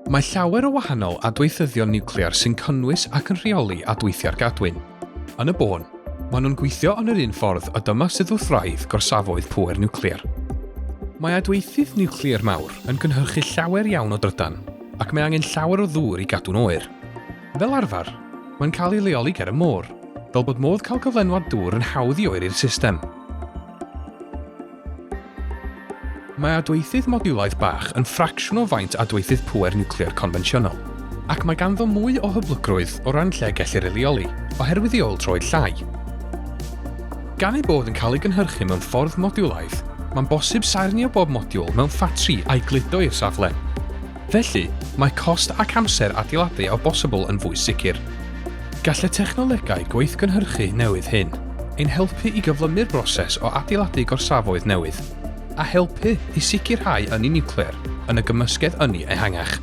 Mae llawer o wahanol adweithyddion niwclear sy'n cynnwys ac yn rheoli adweithiau'r gadwyn. Yn y bôn, maen nhw'n gweithio yn yr un ffordd a dyma sydd wrth wraidd gorsafoedd pŵer niwclear. Mae adweithydd niwclear mawr yn cynhyrchu llawer iawn o drydan ac mae angen llawer o ddŵr i gadw'n oer. Fel arfer, mae'n cael ei leoli ger y môr, fel bod modd cael cyflenwad dŵr yn hawdd i oeri'r system. Mae adweithydd modiwlaidd bach yn ffracsiwn o faint adweithydd pŵer niwclear confensiynol, ac mae ganddo mwy o hyblygrwydd o ran lle gellir ei leoli, oherwydd ei ôl-troed llai. Gan ei bod yn cael ei gynhyrchu mewn ffordd modiwlaidd, mae'n bosib saernïo bob modiwl mewn ffatri a'i gludo i'r safle. Felly, mae cost ac amser adeiladu o bosibl yn fwy sicr. Gall y technolegau gweithgynhyrchu newydd hyn ein helpu i gyflymu'r broses o adeiladu gorsafoedd newydd, a helpu i sicrhau ynni niwclear yn y gymysgedd ynni ehangach.